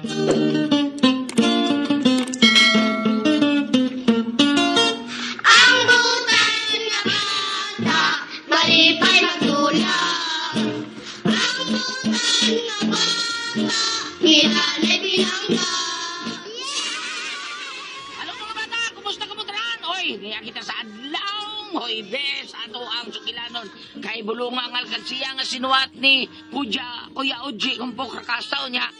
Ang butan nga bata, malipay magtulog. Ang butan nga bata, hilanay binangga. Halo mga bata, kumusta ka mo tanan? Oy, niya kita sa adlaw. Hoy, bes, ato ang sukilanon. Kay bulunga ang alkansiya nga sinuwat ni Kuya, Kuya Oji, kung po krakasaw niya.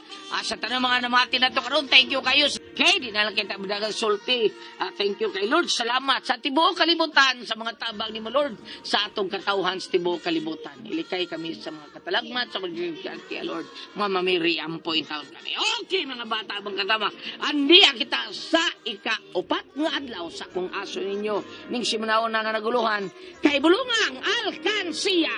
Sa tanang mga namati na to karon, thank you kayo. Okay, di na lang kita madagang sulti. Thank you kay Lord. Salamat sa tibuok kalibutan, sa mga tabang ni mo Lord, sa atong katawhan sa tibuok kalibutan. Ilikay kami sa mga katalagmat, sa mga kay Lord. Mama Mary, ampo in taon kami. Okay, mga bata, abang katama. Andiya kita sa ika-upat nga adlaw sa kung aso ninyo ning simunaon na nga naguluhan kay bulungang alkansiya.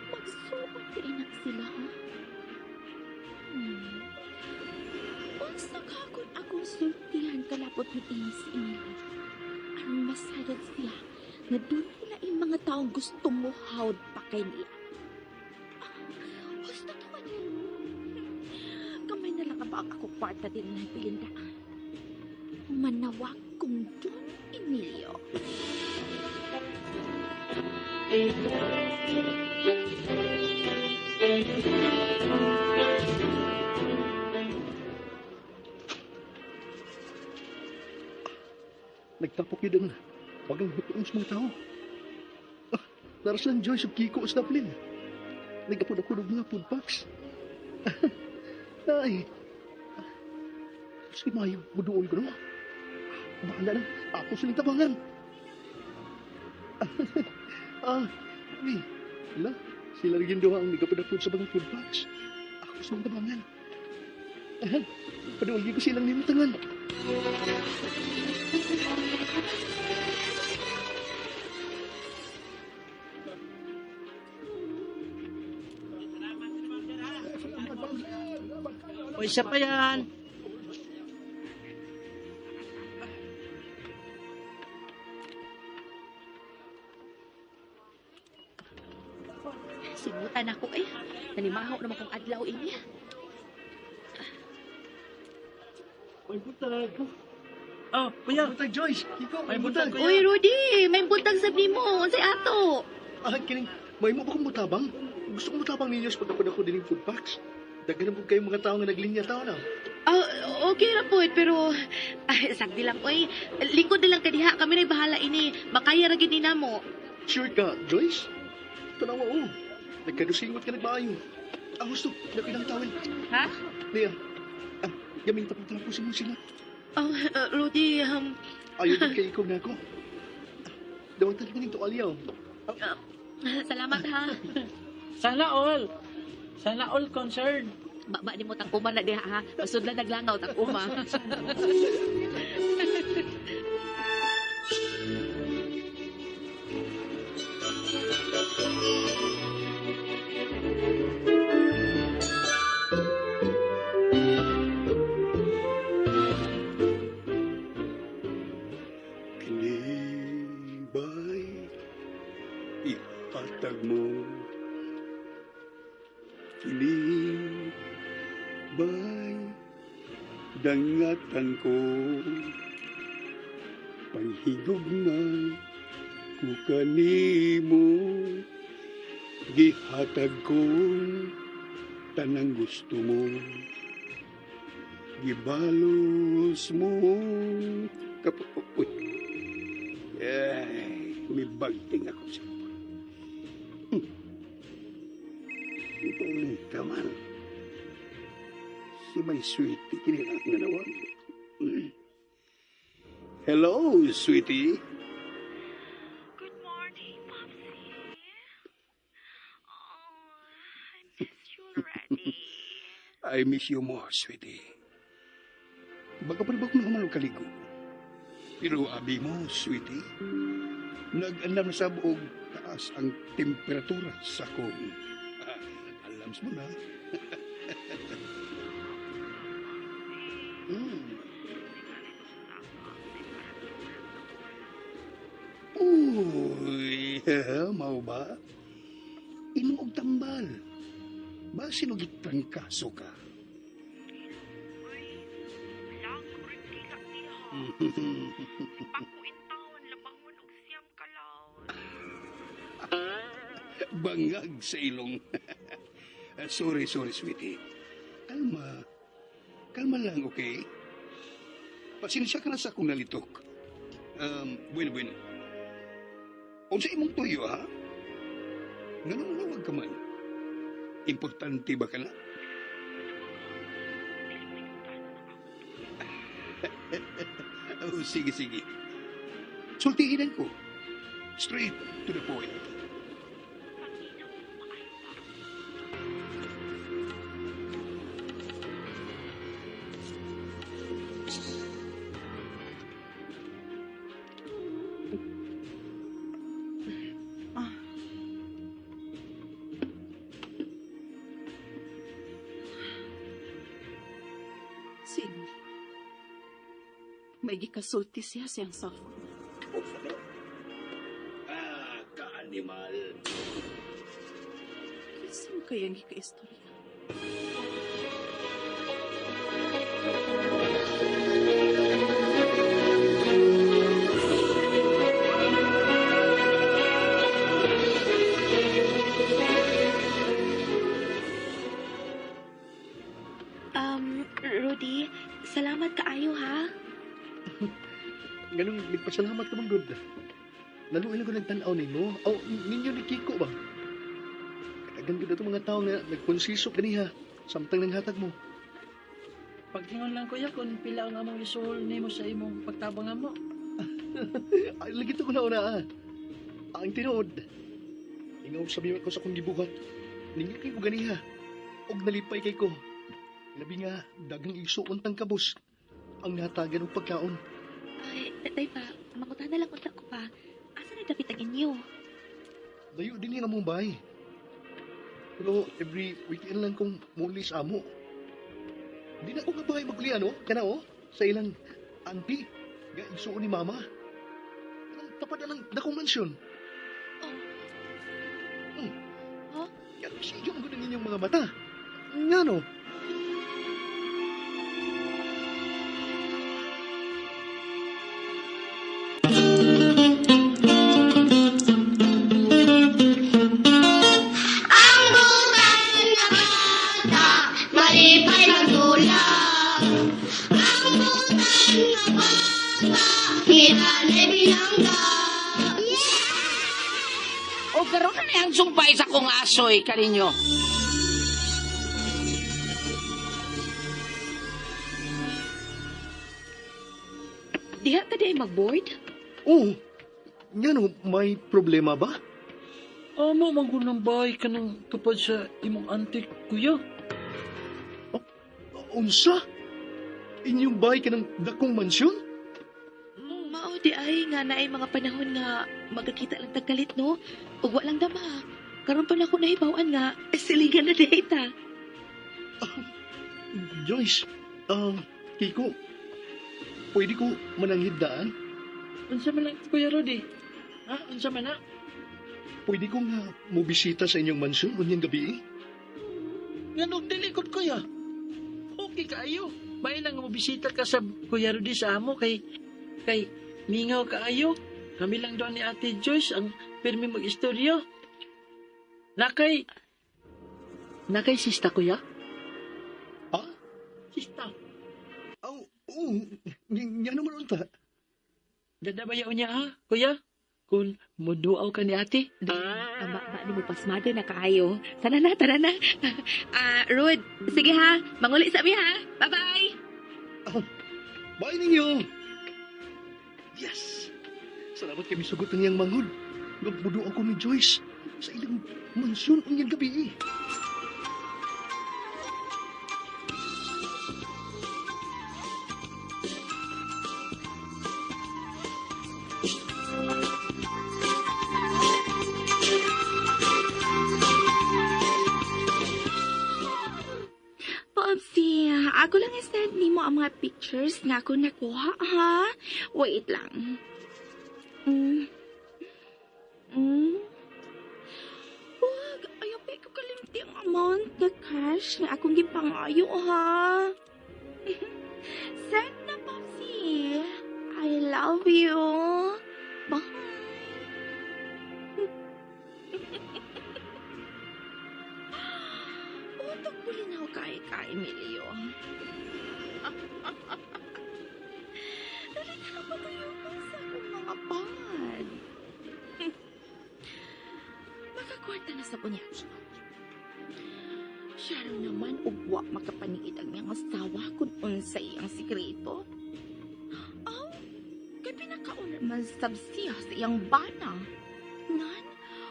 Magsuot kay na sila, ha? Unsa ka kung akong sultihan kalapot ni ini si Emilio? Aron masayod siya nga doon nila yung mga taong gusto mo hawd pa kay niya. Ah, husto to man yun. Kamay na lang ba ang ako kwarta din na pilinda. Manawag kong Don Emilio. Nagtapok yun ang bagang hutuon sa mga tao. Ah, naras lang Joyce of Kiko sa Dublin. Nagapod ako ng mga food packs. Ay. Sige, Mayo, buduol ko no. Bahala na. Ako silang tabangan. ah, ay. Wala, sila rin yung duha ang nagapod-apod sa mga food packs. Ako silang tabangan. Ah, paduol ko silang nimutangan. O isa pa yan. Simutan ako eh. Nanimaho naman kong adlaw ini. May butag. Oh, kuya. Butag, Joyce. Kiko, may May butag. butag, kuya. Uy, Rudy, may buntag sa nimo. Unsay ato? Ah, kining, may mo ba kong mutabang? Gusto kong mutabang ninyo sa pagkapad ako din food packs. Daghan po kayong mga tao nga naglinya tao na. Ah, okay ra po, pero ay, sagdi lang oy. Lingkod na lang kadiha, kami na'y bahala ini. Makaya ra gid ni namo. Sure ka, Joyce? Tanawa, oh. Nagkadusingot ka nagmaayo. Ang gusto, napinang tawin. Ha? Nia, ah, gaming tapos mo sila. Oh, Rudy, Ayaw din kay ikaw na ako. Ah, dawatan ko nito alyaw. salamat ha. Sana all. Sana all concerned. Baba ni mo tang uma na diha ha. Masudlan naglangaw tang uma. Kinibay, ihatag mo. Kinibay, dangatan ko. Panghigugma ko kanimo, gihatag ko tanang gusto mo. Gibalos mo. Kap Uy. Ay, may bagting ako sa Ito man. Si my sweetie, kinilang na nawag. Hello, sweetie. Good morning, Popsy. Oh, I miss you already. I miss you more, sweetie. Baka pa ba kung naman kaligo? Pero abi mo, sweetie, nag-andam na sa buog taas ang temperatura sa kong. Ah, alams mo na. Uy, mao ba? Inuog tambal. Basin og trangkaso ka. Bangag sa ilong. Sorry, sorry, sweetie. Kalma. Kalma lang, okay? Pasensya ka na sa akong nalitok. Bueno, bueno. Unsa imong tuyo, ha? Nganong lawag ka man? Importante ba ka na? Oh, sige, sige. Sultiinan ko. Straight to the point. Si Emily. May gikasulti siya siyang cellphone. Ah, ka-animal. Kinsa man kaya ang gikaistorya? Rudy, salamat kaayo ha. Ganun, nagpasalamat ka bang good. Naluin ko nagtanaw nimo. O, ninyo ni Kiko ba? Katagan gud itong mga tao nga nagkonsiso kaniha. Samtang nanghatag mo. Pagtingon lang kuya kung pila ang among isuhol nimo sa imong pagtabang amo. Ay, lagi to ko na una ah. Ang tinuod. Ingaw sabi ko sa akong gibuhat. Ninyo kay ko ganiha. Og nalipay kay ko. Labi nga, dagang iso untang kabos. Ang natagan og pagkaon. Ay, tatay pa, mangutan na lang unta ko pa. Asa na dapit ang inyo? Layo din nga mong bahay. Pero every weekend lang kong muli sa amo. Di na ko nga bahay maguli ano, kana oh, sa ilang auntie, nga igsuon ni mama. Kanang tapat na ng dakong mansyon. Oh. Hmm. Huh? Yan, siga mo ng inyong mga mata. Nga no? Ang butang na bata, malipay magdulak. Ang butang na bata, hiranay binangga. O karon na ang sumpay sa kong asoy kaninyo. Diha ka di ay mag-board? Oh, nga no, may problema ba? Amo man gud ng bahay kanang tupad sa imong auntie kuya. Unsa? Inyong bahay ka ng dakong mansyon? Mao di ay nga naay mga panahon nga magkakita lang tagkalit no. Ug wa lang dama. Karon pa na ako nahibaw-an nga silingan na data. Joyce, Kiko, pwede ko mananghid daan? Unsa man lang Kuya Rudy? Ha? Unsa man na? Pwede ko nga mobisita sa inyong mansyon unyang gabi eh? Nganong dili gud kuya? Okay kaayo. May lang mo bisita ka sa Kuya Rudy sa amo kay kay mingaw kaayo. Kami lang doon ni Ate Joyce ang pirmi mag-istorya. Nakay Nakay sista kuya? Ha? Sista. Aw, oo, nga naman unta. Dadabayaw niya ha, kuya? Kung muduaw ka ni ate. Tama ba ni mo pasmado na kaayo. Tara na, tara na. Ah, Rod, sige ha. Manguli sa mi ha. Bye-bye. Bye ninyo! Yes! Salamat kami sugot ng iyang manghod. Nagbudo ako ni Joyce sa ilang mansyon unyang gabi eh. Popsi, ako lang i-send nimo ang mga pictures nga ako nakuha, ha? Wait lang. Wag, ayaw pa ko kalimti ang amount nga cash nga akong gipangayo, ha? Send na, Popsi. I love you. Bye. Utok bulinaw kay ka, Emilio. Dali ka patuyo ko sa akong mga pad. Makakwarta na sa kunya. Siya raw naman ugwa makapaniit ang iyang asawa kung unsay ang sikreto. Aw, kay pinakauna man sab siya sa iyang bana. Nan,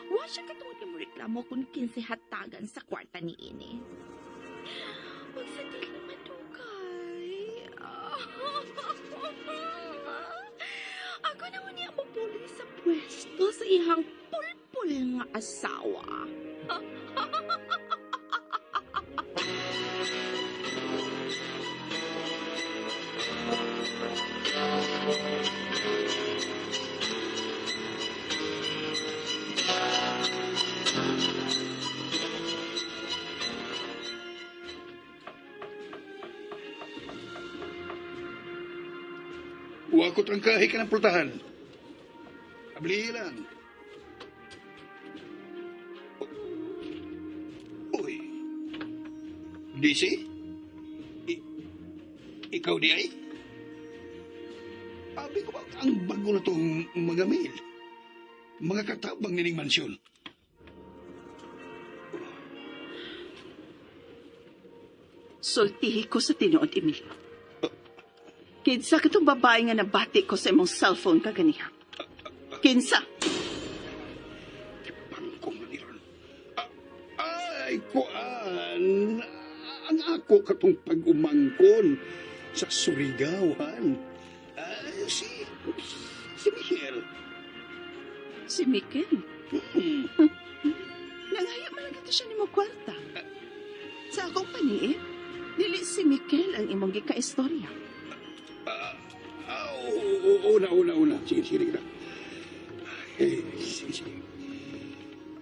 wa siya katungod mo reklamo kung kinsay hatagan sa kwarta ni ini. Wag sa dili madugay. Ako naman niya mapuli sa pwesto sa iyang pulpul nga asawa. Wa ko trangkahi ka ng pultahan. Abli lang. Uy. DC? Ikaw di ay? Abi ko ba ang bago na tong mga mail? Mga katabang nining mansyon. Sultihi ko sa tinuod, Emilio. Kinsa katong babae nga nabati ko sa imong cellphone kaganiha? Kinsa? Pangkong na niron. Ay, kuan. Ang ako katong pag-umangkon sa Surigawan. Ay, si Michelle. Si Mikel. Hmm. Nanghayo man lang ito siya nimo kwarta. Sa akong paniit, dili si Mikel ang imong gikaistorya. Ah, oo, oo, una, una, una. Sige, sige, sige. Eh, sige, sige.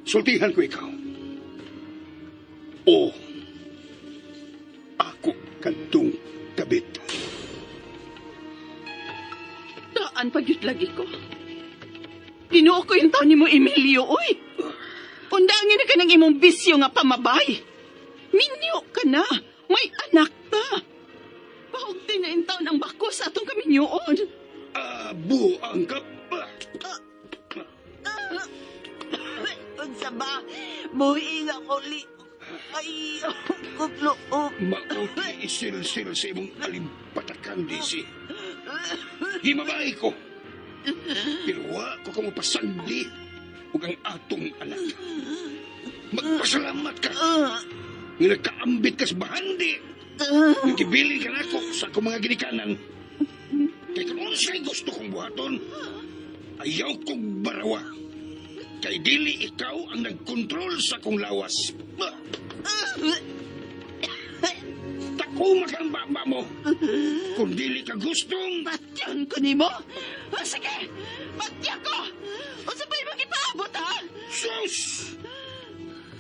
Sultihan ko ikaw. O, ako kadtong kabit. Daan pa gyud lagi ko. Ginoo ko yung taon nimo, Emilio, oy! Undangin na ka ng imong bisyo nga pamabay. Minyo ka na. May anak ta. Pahugti na in taon ang bako sa atong kaminyoon. Abo ang kap... Unsa ba? Buhi nga ko li. Ay, kutlo. Mauti isilsil sa imong alimpatakan, DC. Himabay ko. Pero wa ko kamo pasandi ug ang atong anak. Magpasalamat ka. Nga nagkaambit ka sa bahandi. Nagibili ka nako sa akong mga ginikanan. Kay kung unsay gusto kong buhaton, ayaw kong barawa. Kay dili ikaw ang nagkontrol sa akong lawas. Takuma ka ang baba mo. Kung dili ka gustong, Patyan ko nimo. Ah, sige, patyan ko. Unsa pa imong ipaabot ha? Sus!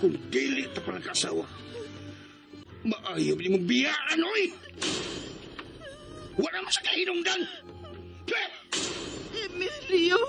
Kung dili ta pa nagkasawa, maayo ni mong biyaan, oy! Wala mo sa kahinungdan! Peh! Emilio.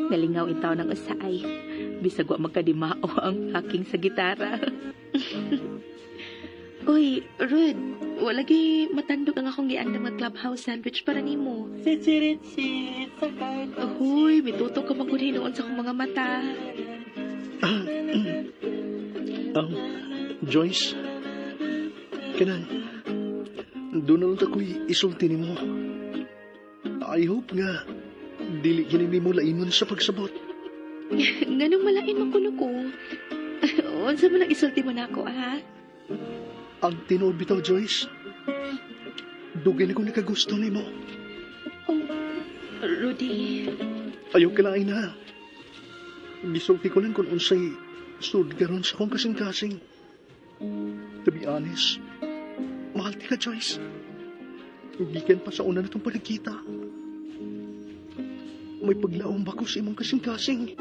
Nalingaw intaw ng usaay. Bisag wa magkadimao ang aking sa gitara. Uy, Rod, wala gi matandog ang akong giandam nga clubhouse sandwich para nimo. Ahoy, mituto ka magud hinuon sa akong mga mata. Joyce, kanang, doon na lang ako'y isulti nimo. I hope nga, dili gini nimo lainon sa pagsabot. Nganong malain man kuno ko? Unsa man ang isulti mo nako, ha? Ang tinuod bitaw, Joyce. Dugay na ko nakagusto nimo. Oh, Rudy. Ayaw kalain na. Gisulti ko lang kung unsay sud karon sa akong kasing-kasing. To be honest, mahal ti ka, Joyce. Gikan pa sa una na itong panagkita. May paglaom ba ko sa imong kasing-kasing?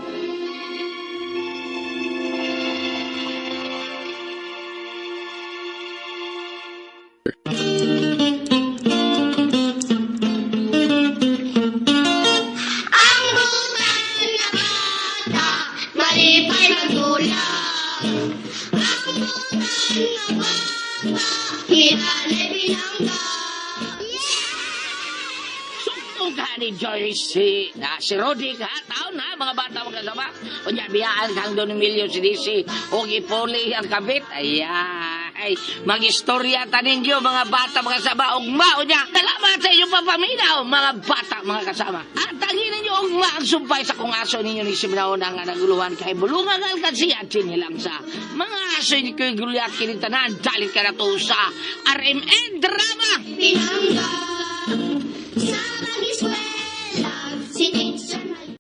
Ang butang na bata, malipay magdulak. Ang butang na bata, kilala'y binangga. Sugtong ka ni Joyce si, na, si Rudy ka, taon na, mga bata mga kasama. Unya, biyaan kang Don Emilio si DC, o ipuli ang kabit. Ayan, mag-istorya ta ninyo, mga bata mga kasama, ugma, unya. Salamat sa inyong papaminaw, mga bata mga kasama. At tangin ninyo, ugma, ang sumpay sa kung aso ninyo ni Simnaon ang naguluhan kay Bulungan Alkansi at sinilang sa mga aso ni Kuya Gulyat kinitanan, dalit ka na to sa RMN Drama! Binangga. Sa